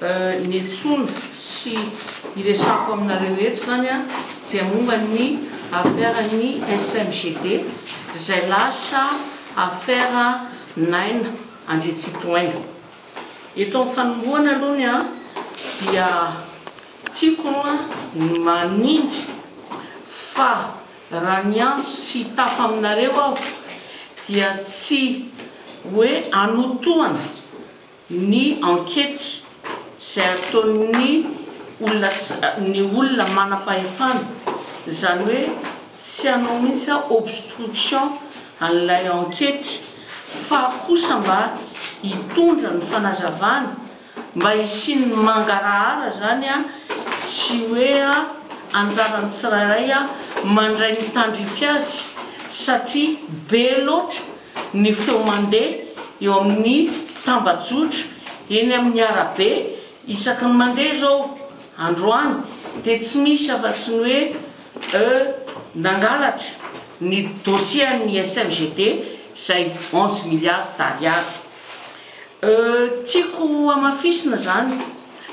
Niantsoana sy hiresahako aminareo eto izany dia momba ny affaire ny SMGD izay lasa affaire Naina Andriantsitohaina. Eto amin'ny fanombohana aloha dia tiako ny manindry fa raha niantso sy hitafa aminareo aho dia tsy hoe hanotohana ny enquete izay ataon'ny olona ny olona manam-pahefana, izany hoe tsy hanao mihitsy aho obstruction an'ilay enquete fa kosa mba hitondra ny fanazavana mba hisian'ny mangarahara izany sy hoe anjaran'ny tsirairay mandray ny tandrify azy satria be loatra ny feo mandeha eo amin'ny tambajotra eny amin'ny arabe isaky ny mandeha izao androany dia tsy misy afa-tsy ny hoe euh nangalatra ny dossier an'ny SMGD izay 11 milliards d'ariary. Euh tiako hamafisina izany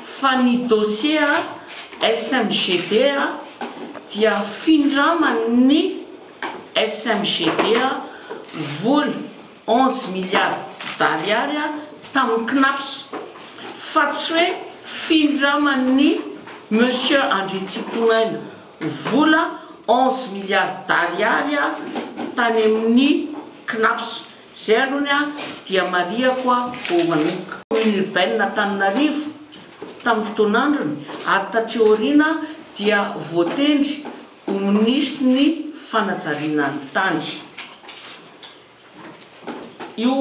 fa ny dossier SMGD dia findraman'ny SMGD vola 11 milliards d'ariary tamin'ny Cnaps fa tsy hoe findraman'ny Monsieur Andriantsitohaina vola 11 milliards d'ariary tany amin'ny Cnaps. Zay aloha dia marihako vao manomboka. Commune urbaine Antananarivo tamin'ny fotoan'androny ary taty aoriana dia voatendry ho minisitry ny fanajariana ny tany. Io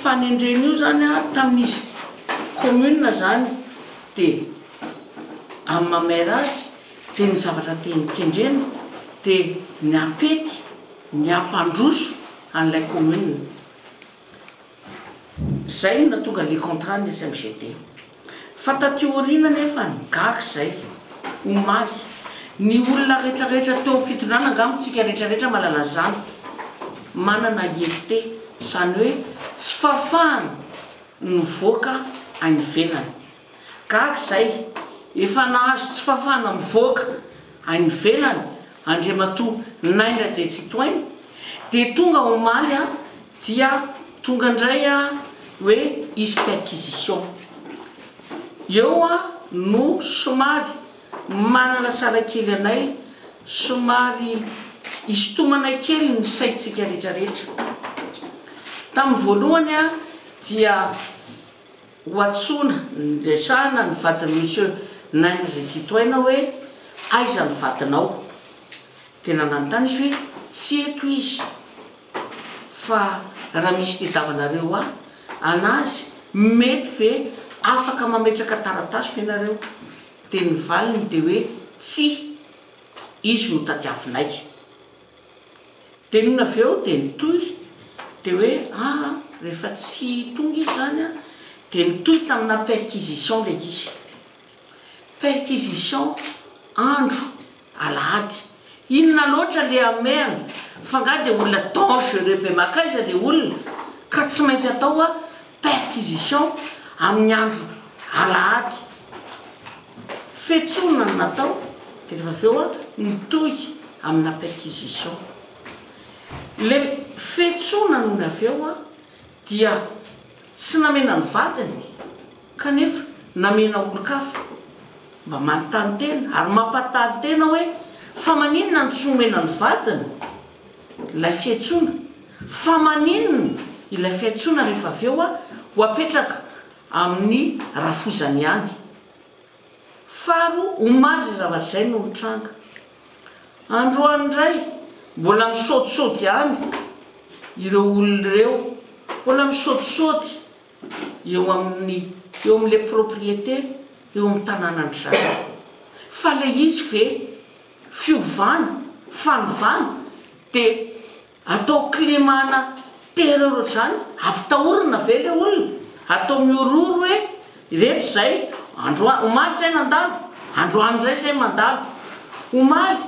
fanendrena io izany tamin'izy commune izany dia amin'ny maha maire azy dia ny zavatra teny kendrena dia ny hampety, ny hampandroso an'ilay commune. Zay no nahatonga le contrat ny SMGD. Fa taty aoriana anefa ny gaga izay, omaly, ny olona rehetra rehetra teo amin'ny fitondrana angamba tsika rehetra rehetra mahalala an'izany, manana IST, izany hoe tsy fahafahana mivoaka any ivelany. Gaga izay, efa nahazo tsy fahafahana mivoaka any ivelany Andriamatoa Naina Andriantsitohaina, dia tonga omaly dia tonga indray hoe hisy perquisition. Eo no somary manalasala kely anay, somary isintomanay kely ny saintsika rehetra rehetra. Tamin'ny voalohany dia ho antsoina, niresahana ny vadin'i Monsieur Naina Andriantsitohaina hoe aiza ny vadinao? Dia nanontany izy hoe tsy eto izy fa raha misy tediavanareo ahy anazy mety ve afaka mametraka taratasy ve nareo? Dia ny valiny dia hoe tsia izy no tadiavinay. Dia nony avy eo dia nitohy dia hoe aa rehefa tsy tonga izy izany an, dia nitohy tamina perquisition ilay izy. Perquisition andro alahady. Inona loatra le hamehana fa nga dia olona dangereux be makaiza le olona ka tsy maintsy atao perquisition amin'ny andro alahady. Fetsoana no natao dia rehefa avy eo nitohy amina perquisition. Le fetsoana nony avy eo dia tsy namena ny vadiny kanefa namena olon-kafa. Mba manontany tena ary mampanontany tena hoe fa maninona no tsy omena ny vadiny ilay fiantsoana? Fa maninona ilay fiantsoana rehefa avy eo ho apetraka amin'ny rafozany ihany? Faharoa, omaly izay zavatra izay no nitranga. Androany indray, mbola misaotisaoty ihany ireo olona ireo, mbola misaotisaoty eo amin'ny eo amin'ilay propriété eo amin'ny tanànan-dry zareo. Fa ilay izy ve fiovana, fanovana dia Atao climana terreur ohatr'izany, ampitahorina ve le olona? Atao mihorohoro hoe ireto izay androany, omaly izay nandalo, androany indray izay mandalo. Omaly,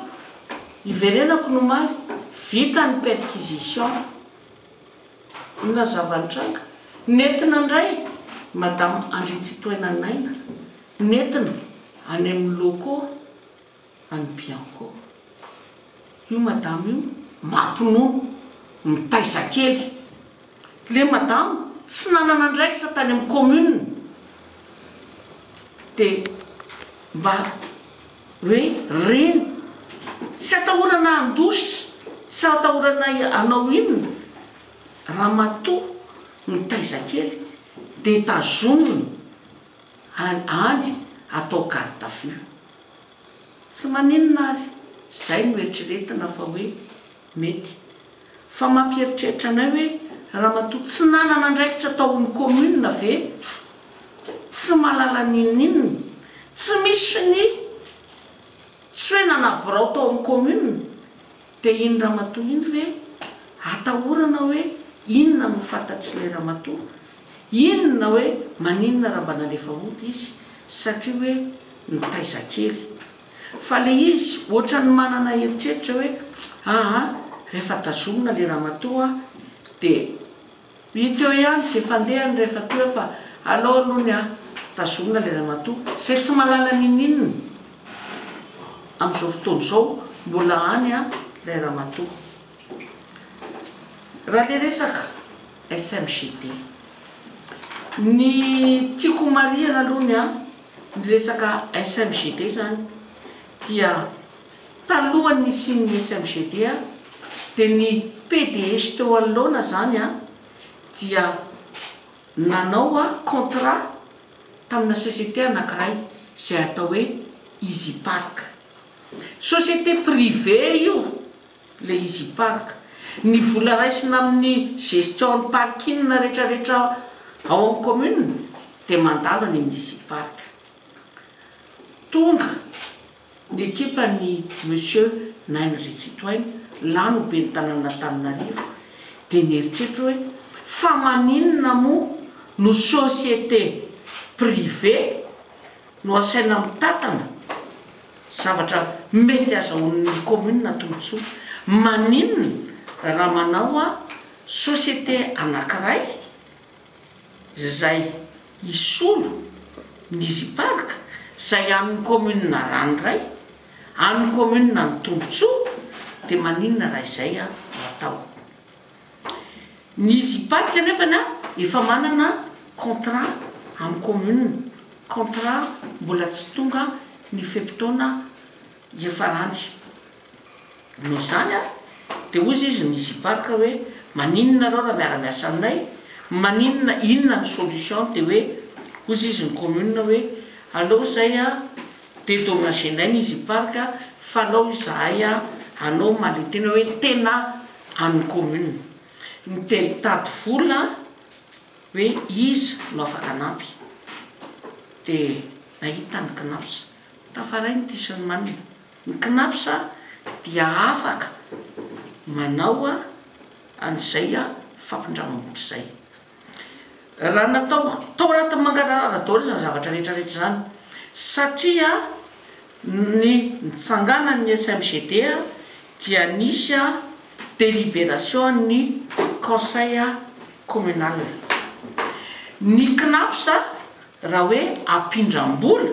iverenako ny omaly, vita ny perquisition. Inona ny zava-nitranga? Nentina indray. Madame Andriantsitohaina Naina nentina any amin'ny locaux an'i Bianco. Io madama io mampinono, mitaiza kely. Le madama tsy nanana andraikitra tany amin'ny commune dia mba hoe reny tsy atahorana handositra, tsy atahorana hanao inona, ramatoa mitaiza kely dia tazomina any atao garde à vue. Tsy maninona ary, zay no eritreretina fa hoe mety. Fa mampieritreritra anay hoe ramatoa tsy nanana andraikitra tao amin'ny commune ve tsy mahalala n'inon'inona, tsy misy ny tsy hoe nana birao tao amin'ny commune, dia iny ramatoa iny ve atahorana hoe inona no fantatr'ilay ramatoa, inona hoe maninona raha mba nalefa hody izy satria hoe nitaiza kely. Fa le izy ohatran'ny manana eritreritra hoe aa rehefa tazomina le ramatoa dia hita eo ihany ze fandehany rehefa teo fa alao aloha ny ahy tazomina le ramatoa zay tsy mahalala n'inon'inona amin'izao fotoana izao mbola any ilay ramatoa. Raha le resaka SMGD. Ny tiako ho marihana aloha ny ahy, ny resaka SMGD zany dia talohan'ny nisian'ny SMGD dia ny PDH teo anoloana zany dia nanao contrat tamina société anakiray izay atao hoe Easy Park. Société privée io le Easy Park. Ny vola raisina amin'ny gestion ny parking retraretra ao amin'ny commune dia mandalo any amin'ny Easy Park. Tonga ny ekipan'i Monsieur Naina Ritsitohaina, lany ho ben'ny tanànan'Antananarivo, dia nieritreritra hoe fa maninona moa no société privée no asaina mitantana zavatra mety azahoan'ny commune tombotsoa. Maninona raha manao société anankiray izay hisolo ny Easy Park izay an'ny commune ranoray, an'ny commune ny tombotsoa dia maninona raha izay no atao. Ny Easy Park anefany efa manana contrat amin'ny commune, contrat mbola tsy tonga ny fe-potoana hiafarany. Noho izany dia hoy izy ny Easy Park hoe maninona nareo raha miara-miasa aminay, maninona, inona ny solution dia hoe hoy izy ny commune hoe aleo izay dedommager-nay ny Easy Park fa aleo izahay hanao maletena hoe tena an'ny commune. Ny dia mitady vola hoe iza no afaka hanampy dia nahita ny Cnaps. Tafaray ny Tisonman. Ny Cnaps dia afaka manao an'izay fampindramam-bola izay. Raha natao tao anatin'ny mangarahara daholo izany zavatra rehetra rehetra izany satria ny nitsanganan'ny SMGD dia nisy délibération an'ny conseil communal. Ny Cnaps raha hoe ampindram-bola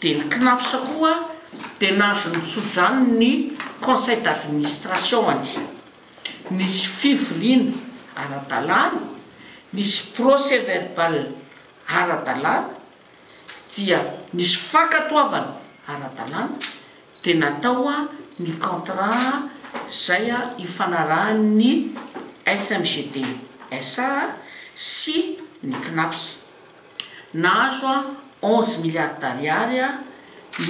dia ny Cnaps koa dia nahazo ny tso-drano ny conseil d'administration-ny. Nisy fivoriana ara-dalàna, nisy procès verbal ara-dalàna dia nisy fankatoavana ara-dalàna dia natao ny contrat izay ifanarahan'ny SMGD SA sy ny Cnaps. Nahazo 11 milliards d'ariary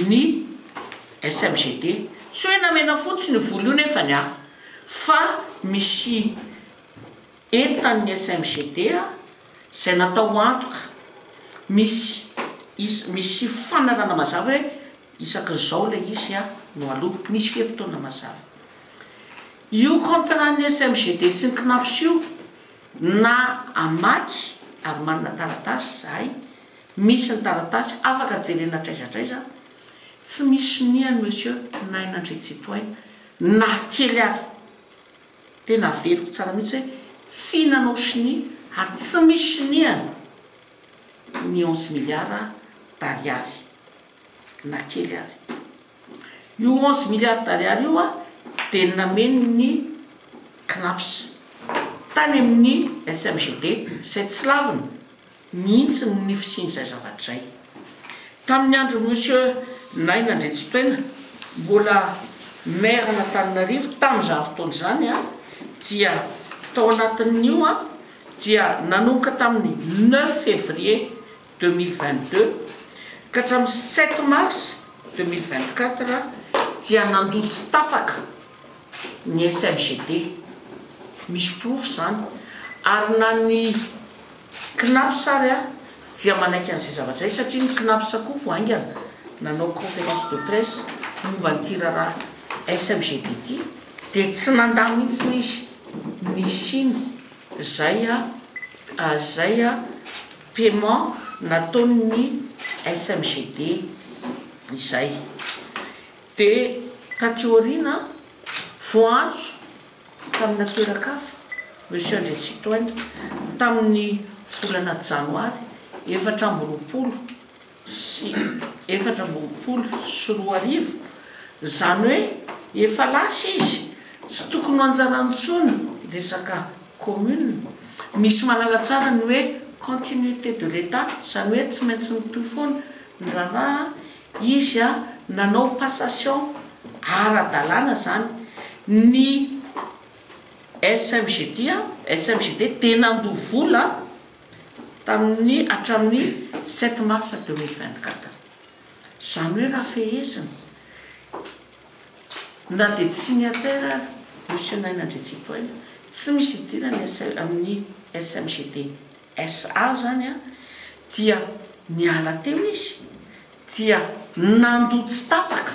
ny SMGD. Tsy hoe namena fotsiny io vola io nefany fa misy entan'ny SMGD izay natao antoka, misy is, misy fanarahana mazava hoe isaky ny izao ilay izy no aloa, misy fe-potoana mazava. Io contrat-n'ny SMGD sy ny Cnaps io na hamaky ary manana taratasy izahay, misy ny taratasy afaka jerena hatraiza hatraiza, tsy misy sonia an'i Monsieur Naina Andriantsitohaina na kely aza. Tena averiko tsara mihitsy hoe tsy nanao sonia ary tsy misy soniany. ny 11 milliards d'ariary na kely ary. Io 11 milliards d'ariary io dia nameno ny Cnaps tany amin'ny SMGD izay tsy lavina mihitsy ny fisian'izay zavatra izay. Tamin'ny andron'i Monsieur Naina Andriantsitohaina mbola Maire an'Antananarivo tamin'izany fotoana izany dia tao anatin'io dia nanomboka tamin'ny 9 février 2022 ka hatramin'ny 7 mars 2024 dia nandoa tsy tapaka ny SMGD. Misy porofo izany. Ary na ny Cnaps ary dia manaiky an'izay zavatra izay satria ny Cnaps koa vao haingana nanao conférence de presse momba an'ity raharaha SMGD ity dia tsy nandà mihitsy izy nisiany izay izay paiement nataon'ny SMGD izay. Dia taty aoriana, voaantso tamina toeran-kafa Monsieur Andriantsitohaina tamin'ny volana janoary 2024, izany hoe efa lasa izy, tsy tokony ho anjarany intsony ny resaka commune. Misy mahalala tsara ny hoe continuité de l'Etat, izany hoe tsy maintsy mitohy foana ny raharaha, izy nanao passation ara-dalàna izany ny SMGD, SMGD dia nandoa vola tamin'ny hatramin'ny 7 mars 2024. Izany hoe raha fehezina, na dia tsy signataire ary Monsieur Naina Andriantsitohaina, tsy misy idirany amin'ny SMGD SA izany dia niala teo izy dia nandoa tsy tapaka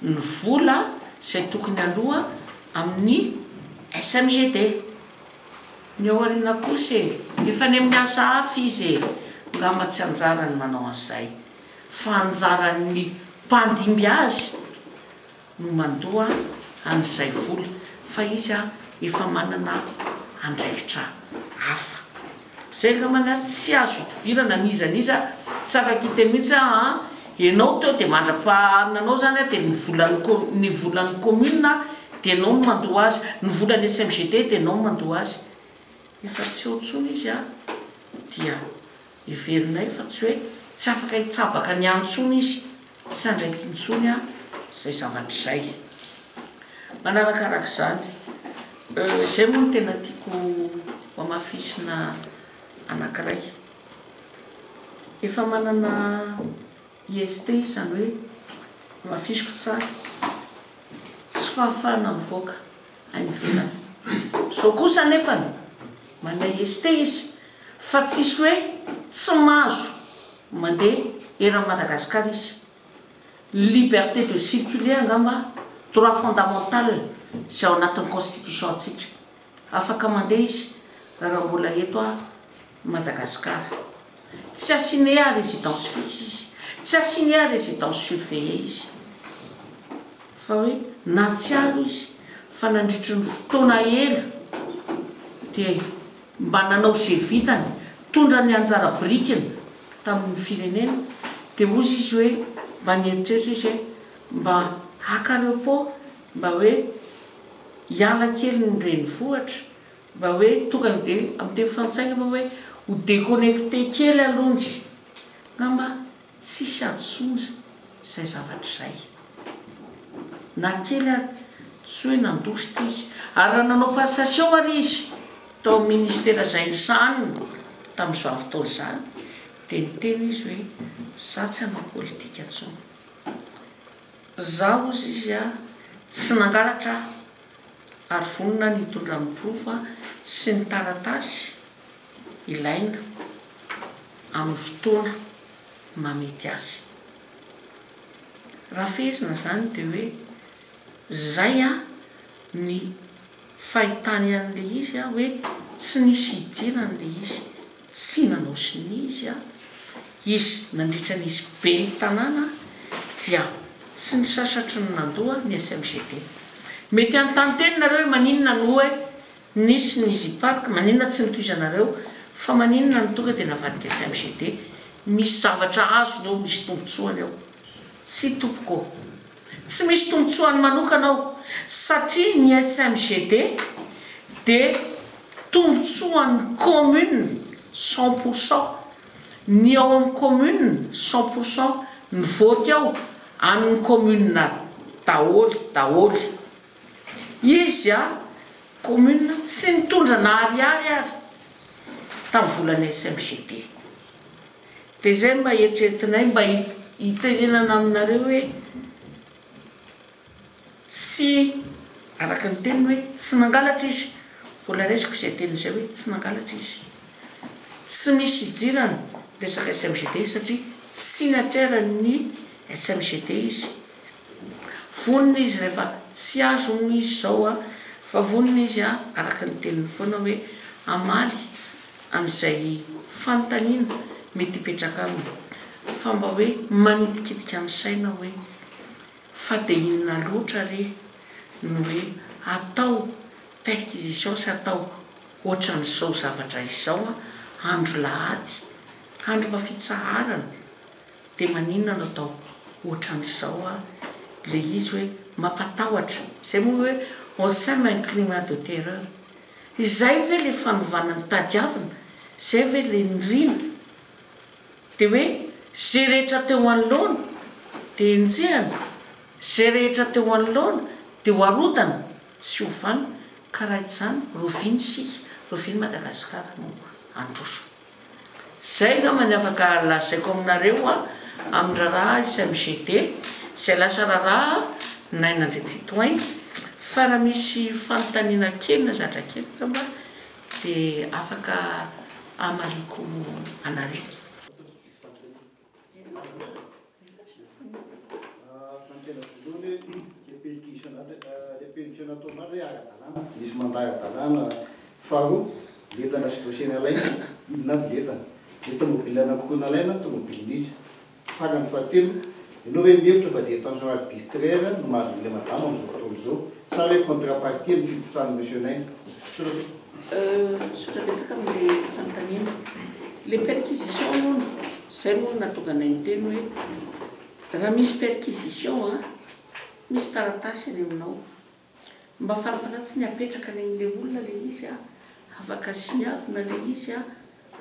ny vola izay tokony haloa amin'ny SMGD. Ny ao aoriana kosa e, efa any amin'ny asa hafa izy e, ngamba tsy anjarany manao an'izay fa anjaran'ny mpandimby azy no mandoa an'izay vola fa izy efa manana andraikitra hafa. Zay angambany an, tsy azo idivirana n'iza n'iza, tsy afaka hiteny mihitsy aho an, ianao teo dia mandra-pahaninanao zany an dia ny volan'ny co, ny volan'ny commune dia ianao no mandoa azy, ny volan'ny SMGD dia ianao no mandoa azy. Efa tsy eo intsony izy an, dia heverinay fa tsy hoe tsy afaka hitsabaka ny any intsony izy, tsy andraikiny intsony an izay zavatra izay. Manarakaraka izany, izay moa no tena tiako ho hamafisina anankiray. Efa manana IST izany hoe hamafisiko tsara, tsy fahafahana mivoaka any ivelany. Izao kosa anefany, manana IST izy fa tsisy hoe tsy mahazo mandeha eran'i Madagasikara izy. Liberté de circuler angamba droit fondamental izay ao anatin'ny constitution antsika. Afaka mandeha izy raha mbola eto a Madagascar. Tsy assigné à résidence fixe izy, tsy assigné à résidence surveillée izy. Fa hoe nahatsiaro izy fa nandritry ny fotoana ela dia mba nanao izay vitany, nitondra ny anjara birikiny tamin'ny firenena, dia hozy izy hoe mba nieritreritra izy hoe mba haka repos, mba hoe hiala kely ny renivohitra, mba hoe tonga dia amin'ny teny frantsay angamba hoe ho déconnecté kely aloha ndry, angamba Tsisy hadisoana izay zavatra izay. Na kely ary, tsy hoe nandositra izy. Ary raha nanao passation ary izy tao amin'ny ministera izay nosahaniny tamin'izany fotoana izany, dia niteny izy hoe, za tsy hanao politika intsony. Za hozy izy tsy nangalatra aho ary vonona ny hitondra ny porofo sy ny taratasy ilaina amin'ny fotoana mahamety azy. Raha fehezina izany dia hoe izay ny fahitany an'ilay izy hoe tsy nisy hidirany ilay izy, tsy nanao sonia izy, izy nandritra ny izy ben'ny tanàna dia tsy nisasatry ny nandoa ny SMGD. Mety hanontany tena nareo hoe maninona no hoe Nisy ny Easy Park, maninona tsy notohizanareo? Fa maninona no tonga dia navadika SMGD? Misy zavatra azony ao, misy tombotsoany ao. Tsia tompoko ô. Tsy misy tombotsoany manokana ao satria ny SMGD dia tombotsoan'ny commune 100%. Ny ao amin'ny commune 100%, ny vote ao an'ny commune daholo daholo. Izy a commune tsy nitondra na ariary ary tamin'ny volan'ny SMGD. Dia izay no mba eritreretinay mba hitenenana aminareo hoe tsy araka ny teniny hoe tsy nangalatra izy. Mbola raisiko izay teniny izay hoe tsy nangalatra izy. Tsy misy idirany resaka SMGD satria tsy signataire-n'ny SMGD izy. Vonona izy rehefa tsy azo hono izy izao a, fa vonona izy a, araka ny teniny foana hoe hamaly an'izay fanontaniana mety hipetraka aminy, fa mba hoe manitikitika ny saina hoe fa dia inona loatra re no hoe atao perquisition sy atao ohatran'izao zavatra izao a, andro lahady, andro mba fitsaharana. Dia maninona no atao ohatran'izao a le izy hoe mampatahotra, izay moa hoe on sème un climat de terreur. Izay ve le fanovana ny tadiavina? Izay ve le nirina? Dia hoe ze rehetra teo anoloana dia enjehana, ze rehetra teo anoloana dia ho arodana sy ovana, ka raha izany rovina isika, rovina Madagasikara no handroso. Zay angamba ny afaka lazaiko aminareo amin'ny raharaha SMGD izay lasa raharaha Naina Andriantsitohaina fa raha misy fanontaniana kely na zatra kely angamba dia afaka hamaliako anareo. Fanontaniana voalohany hoe le perquisition le perquisition nataonao ve ara-dalàna? Misy mandat ara-dalàna? Faharoa, le entana sy dossier nalaina, inona avy le entana? Le tomobile anankiroa nalaina, tomobilin'iza? Farany fahatelo, ianao ve mihevitra fa détention arbitraire no mahazo an'ilay madama amin'izao fotoana izao sa hoe contrepartie ny fitotran'i Monsieur Naina? Misaotra tompoko. Misaotra betsaka amin'ilay fanontaniana. Ilay perquisition hono, izay moa no nahatonga anay niteny hoe raha misy perquisition an, misy taratasy any aminao. Mba farafaharatsiny apetraka any amin'ilay olona ilay izy an, afaka siniavina ilay izy an,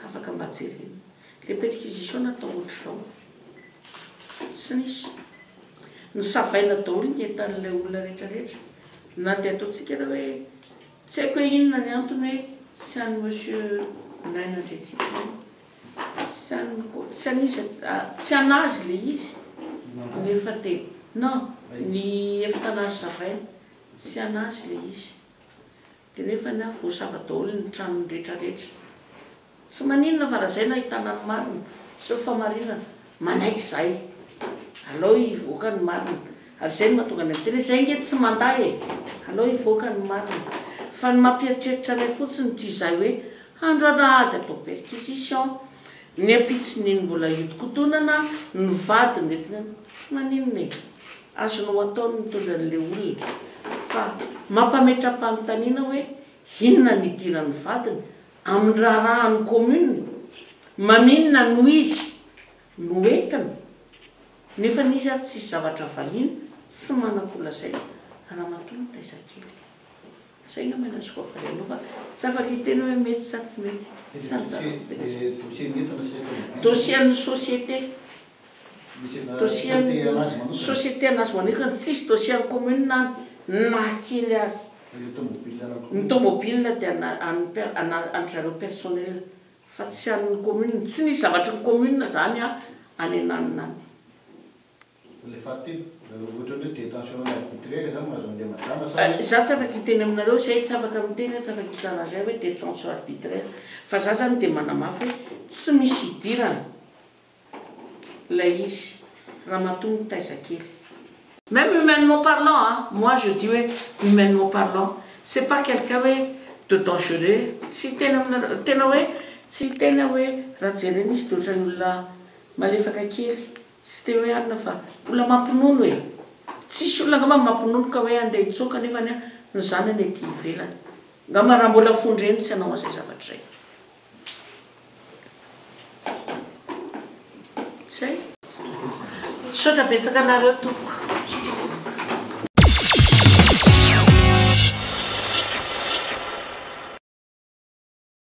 afaka mba jerena. Ilay perquisition natao ohatr'izao, tsy nisy. Nosavaina daholo ny entan'ilay olona rehetra rehetra, na dia ataontsika ary hoe Tsy haiko hoe inona ny antony hoe tsy an'i Monsieur Naina Andriantsitohaina, tsy an'i ko, tsy an'iza, tsy an'azy le izy nefa te, non, ny efitra anazy savaina, tsy an'azy le izy, de nefany an voasava daholo ny tranony retraretra. Tsy maninona fa raha zay no ahitana ny marina sy ny famarinana, manaiky zahay. Alao hivoaka ny marina. Ary zay no mahatonga anay miteny hoe zay ange tsy mandà e! Alao hivoaka ny marina. Fa ny mampieritreritra anay fotsiny ity zahay hoe andro alahady atao perquisition, ny ampitson'iny mbola hiodikodonana, ny vadiny entina, tsy maninona e! Azonao atao ny mitondra an'ilay olona fa mampametra-panontaniana hoe inona no idiran'ny vadiny Amin'ny raharahan'ny commune, maninona no izy no entina nefa izy ary tsisy zavatra valiana, tsy manan-ko lazaina, ramatoa mitaiza kely. Zay angamba ny azoko avaly anao fa tsy afaka hiteny hoe mety sa tsy mety, tsy anjarako be resaka. Dossier an'ny société, dossier an'ny société anazy manokana, tsisy dossier an'ny commune any na kely aza. Ny tomobile dia an-dry zareo personnel fa tsy an'ny commune, tsy nisy zavatry ny commune zany any ananona any. Ilay fahatelo, ohatran'ny hoe détention arbitraire zany mahazo an'ilay madama sa hoe. Za tsy afaka hiteny aminareo zay, tsy afaka miteny aho, tsy afaka hitsara zay hoe détention arbitraire fa za zany dia manamafy hoe tsy misy idirana. Ilay izy, ramatoa mitaiza kely. Même humainement parlant an, moi je dis hoe humainement parlant, c'est pas quelqu'un hoe de dangereux, tsy hiteny aminareo, tena hoe tsy hiteny aho hoe raha jerena izy dia ohatran'ny olona malefaka kely, tsy te hoe anona fa olona mampinono e! Tsisy olona angamba mampinono ka hoe andeha hitsoaka nefany an ny zanany aty ivelany. Angamba raha mbola fon-dreny tsy hanao an'izay zavatra izay. Zay. Misaotra betsaka anareo tompoko.